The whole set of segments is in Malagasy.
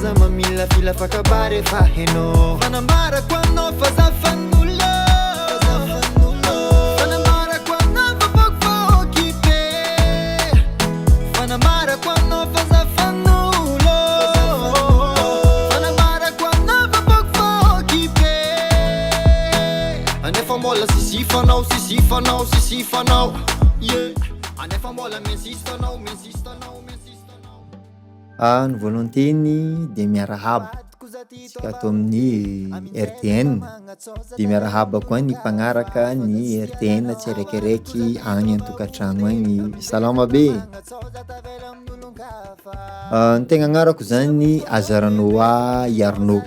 za mamilafila fa kabary efa hainao. Fanambarako aminao fa za fanolo. Fanambarako aminao fa foko fa occupé. Fanambarako aminao fa za fanolo. Fanambarako aminao fa foko fa occupé. Anefa mbola sisifanao, sisifanao, sisifanao. Yeah. Anefa mbola mi-insiste anao, mi-insiste anao, mi-insiste anao. Ah, ny voalohany teny de miarahaba antsika ato amin'ny RTN, de miarahaba koa ny mpagnaraka ny RTN tsiraikiraiky agny an-tokantragno agny, salama be! Ny tegna agnarako zany Azaranoa Iarnaud.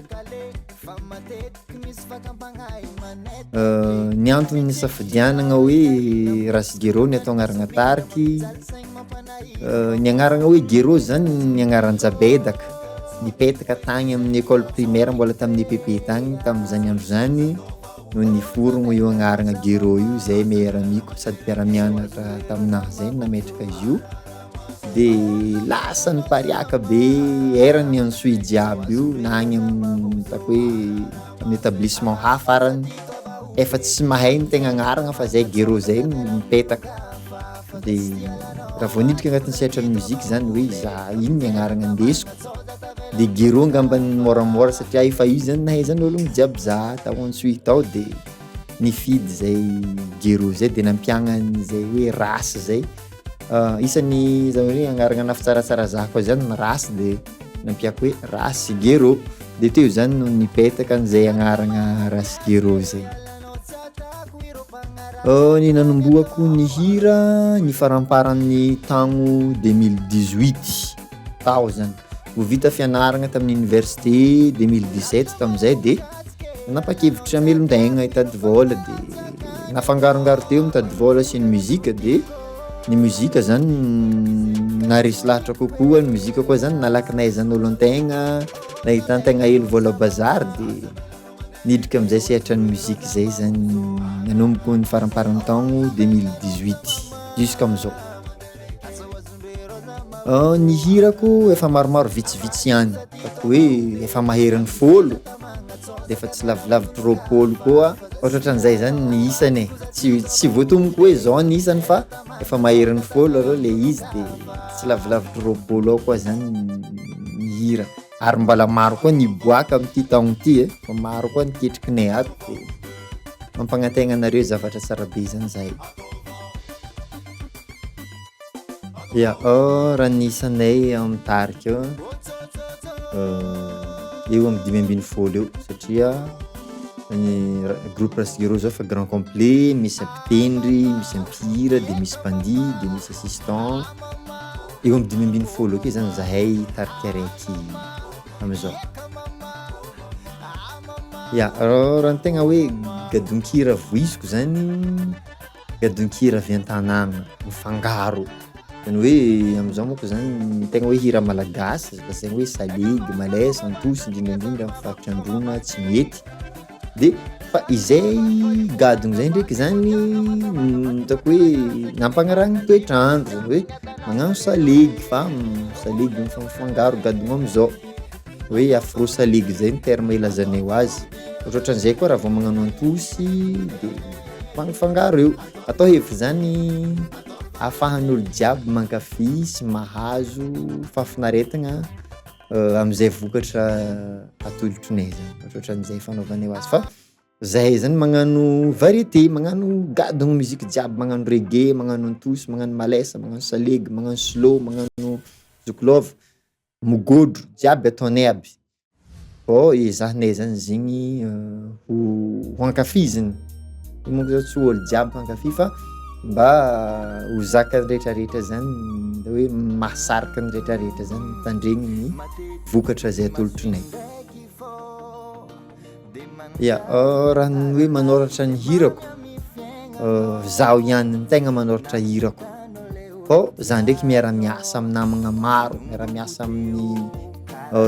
Ny antony nisafidianagna hoe Ras Gero ny atao agnarana tariky, ny agnarana hoe Gero zany ny agnaran-jabedaka nipetaka tagny amin'ny école primaire mbola tamin'ny EPP tagny tamin'izany andro zany no niforogno io agnarana Gero io, zay meilleur ami-ko sady mpiara-mianatra taminahy zay no nametraka izy io. De lasa nipariaka be eran'ny Antsohihy jiaby io na agny amin'ny ataoko hoe amin'ny établissement hafa arany efa tsy mahay ny tegna agnarana fa zay Gero zay no mipetaka, de raha vao niditra agnatin'ny sehatra ny mozika zany hoe za ino ny agnarana andesiko de Gero angambany môramôra satria efa io zany nahaizan'ologno jiaby za tao Antsohihy tao de nifidy zay Gero zay de nampiagna an'izay hoe race zay. Isan'ny zany hoe agnarana nafitsaratsara zah koa zany ny rasy de nampiako hoe Rasy Gero de teo zany no nipetaka an'izay agnarana Rasy Gero zay. Ny nanombohako nihira ny faramparan'ny taogno 2018 tao zany, vao vita fianaragna tamin'ny université 2017 tam'zay de nanapa-kevitra hamelon-tegna hitady vôla de nafangarongaro teo mitady vôla sy ny muzika de ny muzika zany naharesy lahatra kokoa, ny muzika koa zany nalaky nahaizan'olo an-tegna, nahitan-tegna hely vôla bazary de niditra am'zay sehatra ny muzika zay zany nanomboko ny faramparan'ny taogno 2018 jusk'am'zao. Ny hirako efa maromaro vitsivitsy ihany, ataoko hoe efa maherin'ny fôlo de efa tsy lavilavitry 20 koa, ohatrohatran'izay zany ny isany e, tsy voatomboko hoe zao ny isany fa efa maherin'ny fôlo arô le izy de tsy lavilavitry 20 ao koa zany ny hira, ary mbola maro koa ny hiboaka am'ty taogno ty e, fa maro koa ny ketrikinay ato de mampagnantegna anareo zavatra tsara be zany zahay. Ya, raha ny isanay amin'ny tarika eo eo amin'ny 15 eo satria ny groupe Rasy Gero zao efa grand complet, misy mpitendry, misy mpihira, de misy mpandihy, de misy assistant, eo amin'ny 15 akeo zany zahay tarika araiky amizao. Ya, raha ny tegna hoe gadon-kira voiziko zany, gadon-kira avy an-tanàgna mifangaro, zany hoe am'zao manko zany ny tegna hoe hira malagasy azo lazaina hoe salegy, malaise, antosy indrindrandrindra amin'ny faritra Androna, Tsimihety de fa izay gadona zay ndraiky zany ataoko hoe nampagnarahana toetr'andro zany hoe magnano salegy fa salegy mifangaro gadona am'zao. Hoe afro salegy zay ny terme ilazanay ho azy, ohatrohatran'izay koa raha vao magnano antosy de mifangafangaro eo, atao hevitra zany ahafahan'olo jiaby mankafy sy mahazo fahafinaretagna am'zay vokatra atolotrinay zany, ohatrohatran'izay fanaovanay azy fa zahay zany magnano variété, magnano gadona musique jiaby, magnano reggae, magnano antosy, magnano malesa, magnano salegy, magnano slow, magnano zouk love. Mogodro jiaby ataonay aby, vao ezahinay zany zegny ho ho ankafiziny, io monko zao tsy ôlo jiaby mpankafy fa mba ho zakan'ny retraretra zany le hoe mahasarika ny retraretra zany mitandregny ny vokatra zay atolotrinay. Ya, raha ny hoe manoratra ny hirako, zaho ihany no tegna manoratra hirako, fô za ndraiky miara-miasa amy namagna maro, miara-miasa amin'ny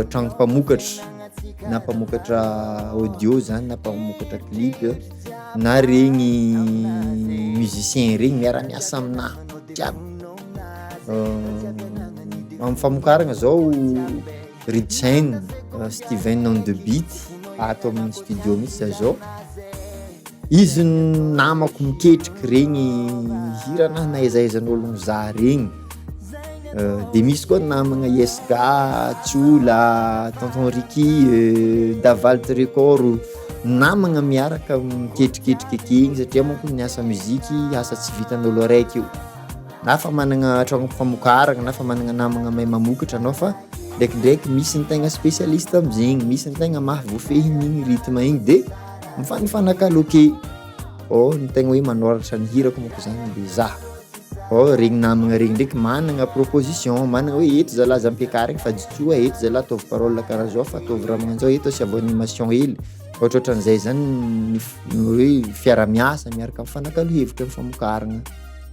tragno mpamokatra na mpamokatra audio zany na mpamokatra clip na regny musicien regny miara-miasa aminahy jiaby, amin'ny famokarana zao. Ritchain, Steven on the beat ato amin'ny studio mihitsy za zao, izy no namako miketriky regny hiranahy na aiza aizan'ologno za regny, de misy koa namagna ISGA, Tsola, tonton Ricky, Davalt record, namagna miaraka miketriketrika akegny satria manko ny asa muziky asa tsy vitan'olo araiky io, na fa managna tragno famokarana na fa managna namagna mahay mamokatra anao fa ndraikindraiky misy ny tegna spécialiste am'zegny, misy ny tegna mahavoafehin'igny rythme igny de mifanifanakalo ake, ô ny tegna hoe manoratra ny hirako monko zany de zah, ô regny namagna regny ndraiky managna proposition, managna hoe eto zalah aza ampiakarigny fa ajotsoa, eto zalah ataovy parole karaha zao fa ataovy raha magnanjao, eto asiavo animation hely, ohatrohatran'izay zany ny f- ny hoe fiarahamiasa miaraka mifanakalo hevitra am'famokarana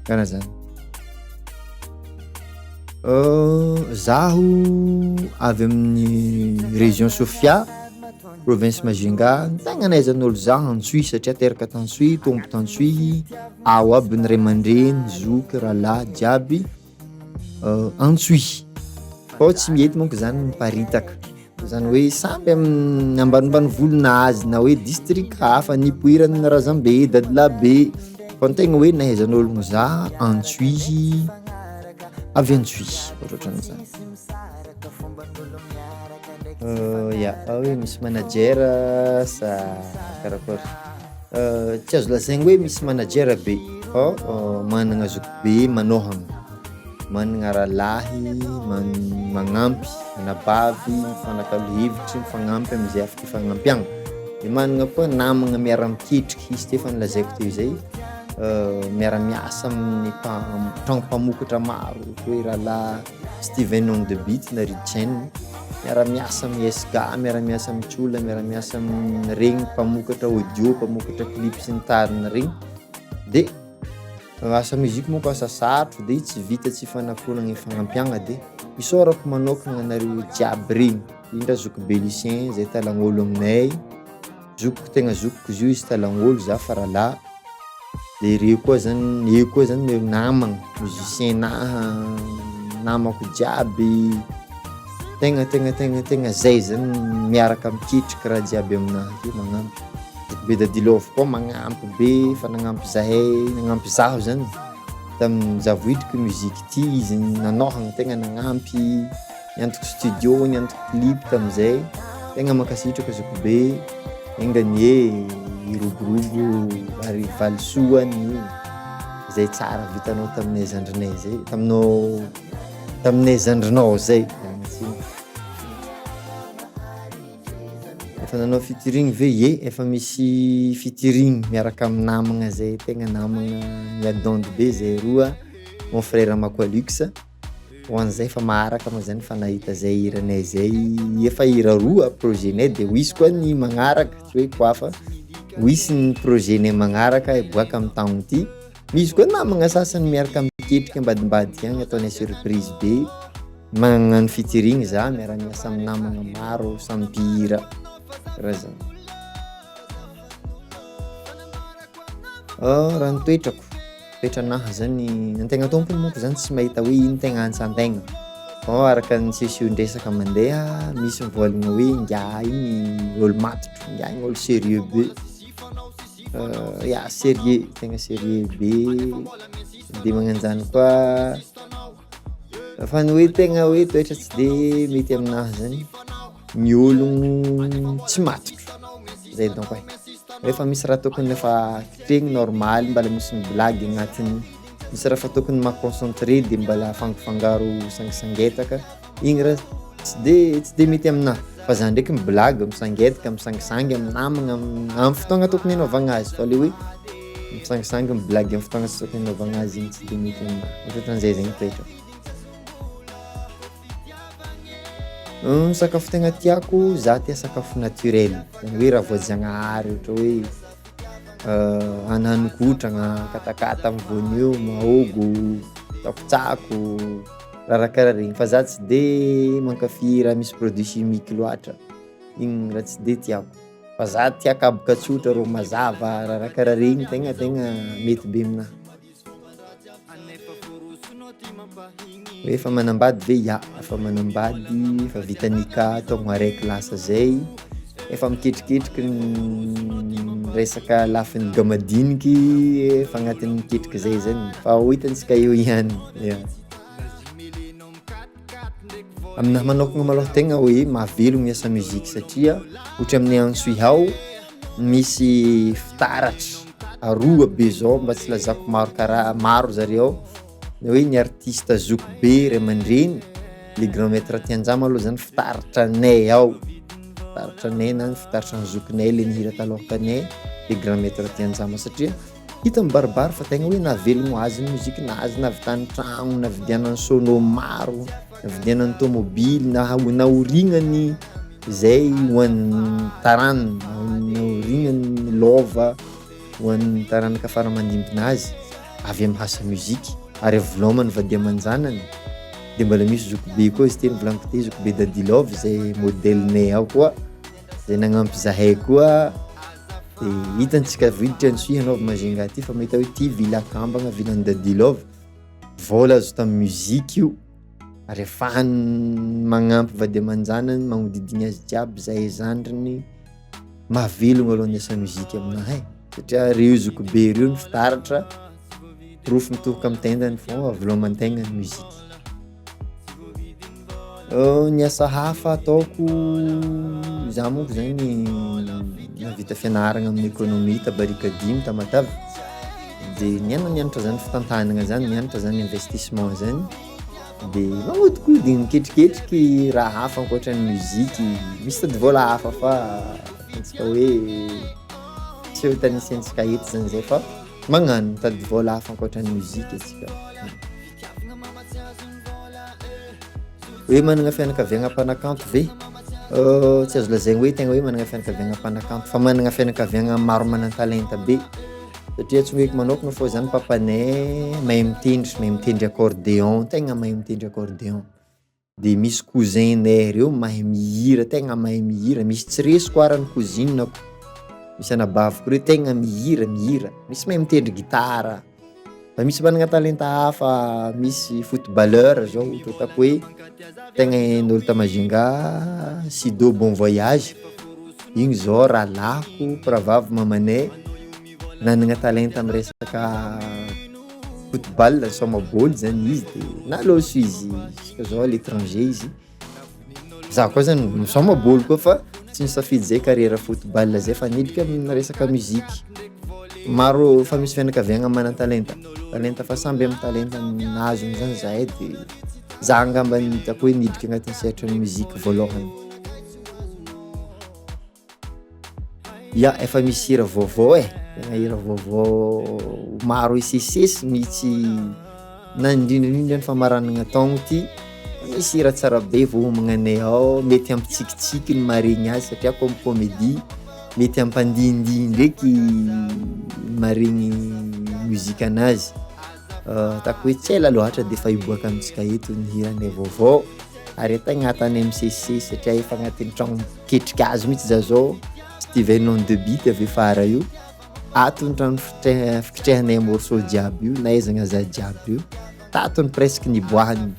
karaha zany. Zaho avy amin'ny région Sofia, province Majunga, ny tegna ahaizan'olo zah Antsohihy satria teraka t'Antsohihy, tombo t'Antsohihy, ao aby ny ray aman-dreny, zoky, rahalahy jiaby Antsohihy, fô Tsimihety monko zany miparitaka, zany hoe samby amin'ny ambanimbanivolon'azy na hoe district hafa nipoiran'ny razambe, dadilahy be, fa ny tegna hoe nahaizan'ologno zah Antsohihy, avy Antsohihy, ohatrohatran'izany. Ya, hoe misy manager sa karakôry? Tsy azo lazaigny hoe misy manager be fô magnana zokibe manohagna, magnana rahalahy man- magnampy, anabavy mifanakalo hevitry mifagnampy amizay afaka ifagnampiagna, de magnana koa namagna miara-miketriky izy teo efa nolazaiko teo zay, miara-miasa amin'ny mpa- tragno mpamokatra maro ohatra hoe rahalahy Steven on the beat na Ritchain, miara-miasa amin'ny SK, miara-miasa amin'ny Tsola, miara-miasa amin'iregny mpamokatra audio, mpamokatra clip sy ny tariny regny, de asa musique monko asa sarotro de tsy vita tsy ifanampoana ifanampiagna de isaorako manokana anareo jiaby regny, indrindra zokibe Lucien zay talagn'ôlo aminay, zokiko tegna zokiko izy io, izy talagn'ôlo zah faralahy, de reo koa zany eo koa zany le namagna musicien-naha, namako jiaby, tegna tegna tegna tegna zay zany miaraka miketriky raha jiaby aminahy akeo magnampy, zokibe Dadi Love koa magnampy be efa nagnampy zahay nagnampy zaho zany tamin'ny zah vao hidriky musique ty izy nanohagna tegna nagnampy, niantoky studio, niantoky clip tamizay, tegna mankasitraka zokibe, enga anie hiroborobo ary valisoa ny zay tsara vitanao taminay zandrinay zay, taminao taminay zandrinao zay, mialagna tsiny. Efa nanao featuring ve? Ye, efa misy featuring miaraka amin'ny namagna zay tegna namagna miadandy be zay roa, mon frère Makoalux. Ho an'izay efa maharaka moa zany fa nahita zay hiranay zay, efa hira roa projet-nay de ho hisy koa ny magnaraka tsy hoe quoi fa ho hisy ny projet-nay magnaraka hiboaka amy taogno ty, misy koa namagna sasany miaraka miketrika ambadimbadika agny ataonay surprise be, magnano featuring zah miara-miasa amy namagna maro samy mpihira, karaha zany. Raha ny toetrako, toetranahy zany antegna tompony monko zany tsy mahita hoe ino tegna antsan-tegna fô araka ny siosion-dresaka mandeha misy mivôlagna hoe ingahy igny ôlo matotro, ingahy igny ôlo sérieux be, ya sérieux tegna sérieux be de magnan'zany koa fa ny hoe tegna hoe toetra tsy de mety aminahy zany ny ologno tsy matotra zay donko e, rehefa misy raha tokony efa kitregny normaly mbala misy mi-blague agnatiny, misy raha efa tokony maha-concentré de mbala afangafangaro sangisangetaka, igny raha tsy de tsy de mety aminahy fa zah ndraiky mi-blague, misangetaka, misangisangy amy namagna amy fotoagna tokony hanaovagna azy fa le hoe misangisangy mi-blague amy fotoagna tsy tokony hanaovagna azy igny tsy de mety aminahy, ohatrohatran'izay zegny toetrako. Sakafo tegna tiàko, zah tia sakafo naturel zany hoe raha voajanahary ohatra hoe hagnihagninkotrana, katakata amy voanio, mahôgo, tsakotsako, raha karaha regny fa zah tsy de mankafy raha misy produit chimique loatra, igny raha tsy de tiàko fa zah tia kabaka tsotra, ro mazava, raha karaha regny tegna tegna mety be aminahy. Hoe efa manambady ve? Ya, efa manambady, efa vita nikah taogno araiky lasa zay, efa miketriketriky ny resaka lafiny gamadiniky, efa agnatin'ny miketriky zay zany fa ho hitantsika eo ihany, ya. Aminahy manokana malôha tegna hoe mahavelogno ny asa musique satria ohatra aminay Antsohihy ao misy fitaratra aroa be zao mba tsy hilazako maro karaha maro zareo ao, ny hoe ny artiste zokibe ray aman-dreny le grand maitre Tianja malôha zany fitaratranay ao, fitaratranay na ny fitaratran'ny zokinay le nihira talohakanay le grand maitre Tianjama satria hita mibaribary fa tegna hoe nahavelogno azy ny mozikinazy, nahavitany tragno, nahavidianany sono maro, nahavidianany tômôbily, naha- naorignany zay ho an'ny taranany, naorignany lôva ho an'ny taranaka fara amandimbinazy avy amin'ny asa musique ary avy lômany vady aman-janany, de mbola misy zokibe koa izy teo novolaniko teo zokibe Dadi Love zay modelinay ao koa zay nagnampy zahay koa de hitantsika vao hiditra Antsohihy anao avy Majunga aty fa mahita hoe ty villa akambana villa-n'i Dadi Love, vôla azo tamin'ny musique io ary ahafahany magnampy vady aman-janany magnodidigny azy jiaby zahay zandriny, mahavelogno aloha ny asa musique aminahy e satria reo zokibe reo ny fitaratra, porofo mitohoka amin'ny tendany fô haveloman-tegna ny musique. Ny asa hafa ataoko, zah monko zany nahavita fianarana amin'ny économie ta Barikadimy Tamatave, de niana-nianatra zany fitantanana zany, nianatra zany investissement zany de magnodikodigny miketriketriky raha hafa ankoatran'ny musique, misy tady vôla hafa fa ataontsika hoe tsy ho tanisaintsika eto zany zay fa magnano mitady vôla hafa ankoatran'ny musique antsika. Hoe manana fianakaviagna mpanakanto ve? Tsy azo lazaina hoe tegna hoe manana fianakaviagna mpanakanto fa manana fianakaviagna maro manan-talenta be satria tsy hoeko manokana fô zany papanay mahay mitendry, mahay mitendry accordéon tegna mahay mitendry accordéon, de misy cousin-nay reo mahay mihira tegna mahay mihira, misy tsy resiko ara ny cousine-ko, misy anabaviko reo tegna mihira mihira, misy mahay mitendry gitara, fa misy manana talenta hafa, misy footballeur zao ohatra ataoko hoe tegna hain'olo ta Majunga Sido bon voyage, igny zao rahalahiko mpirahavavy mamanay nanana talenta amy resaka football nisaoma bôly zany izy de nalôso izy jusque zao à l'étranger izy, za koa zany misaoma bôly koa fa tsy nisafidy zay carrière football zay fa niditra amin'ny resaka musique, maro efa misy fianakaviagna manan-talenta, talenta fa samby amy talentany azony zany zahay de za angamba no hitako hoe niditra agnatin'ny sehatry ny musique voalohany. Ya, efa misy hira vaovao e, tegna hira vaovao maro hisesisesy mihitsy na indrindrandrindra ny famaranana taogno ty, misy hira tsara be voahomagnanay ao mety hampitsikitsiky ny maharegny azy satria comme comédie mety hampandihindihy ndraiky maharegny mozika anazy, ataoko hoe tsy ela loatra de efa hiboaka amintsika eto ny hiranay vaovao ary tegna atanay misesisesy satria efa agnatin'ny tragno miketrika azy mihitsy za zao, Steven on the beat avy afara io, ato ny tragno fitre- fikitrehanay morceau jiaby io nahaizana za jiaby io, tato no presque niboahany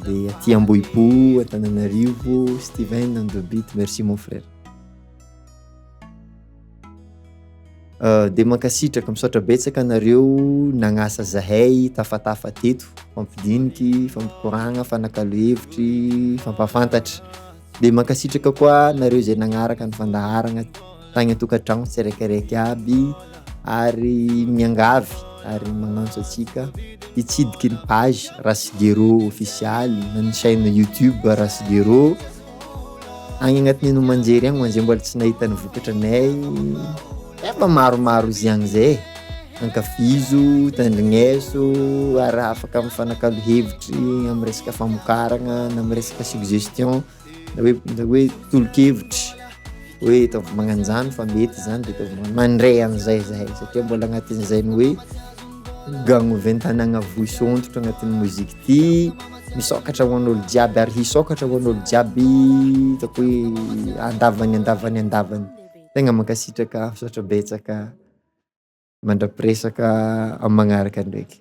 de aty Ambohipo, Antananarivo, Steven on the beat, merci mon frère. De mankasitraka, misaotra betsaka anareo nagnasa zahay tafatafa teto, mifampidiniky, mifampikoragna, mifanakalo hevitry, mifampahafantatra, de mankasitraka koa nareo zay nagnaraka ny fandaharagna tagny an-tokantragno tsiraikiraiky aby ary miangavy ary magnantso antsika hitsidiky ny page Rasy Gero ofisialy na ny chaine youtube Rasy Gero. Agny agnatin'ny haino aman-jery agny ho an'izay mbola tsy nahita ny vokatranay, efa maromaro izy agny zay e, ankafizo, tandrigneso ary afaka mifanakalo hevitry amin'ny resaka famokaragna na amin'ny resaka suggestion na hoe na hoe tolo-kevitry hoe ataovy magnan'zany fa mety zany de ataovy magnano, mandray an'zay zahay satria mbola agnatin'izay ny hoe gagnoventanagna voisontotra agnatin'ny moziky ty. Misokatra ho an'olo jiaby ary hisokatra ho an'olo jiaby hitako hoe andavany andavany andavany, tegna mankasitraka, misaotra betsaka, mandram-piresaka amin'ny magnaraka ndraiky.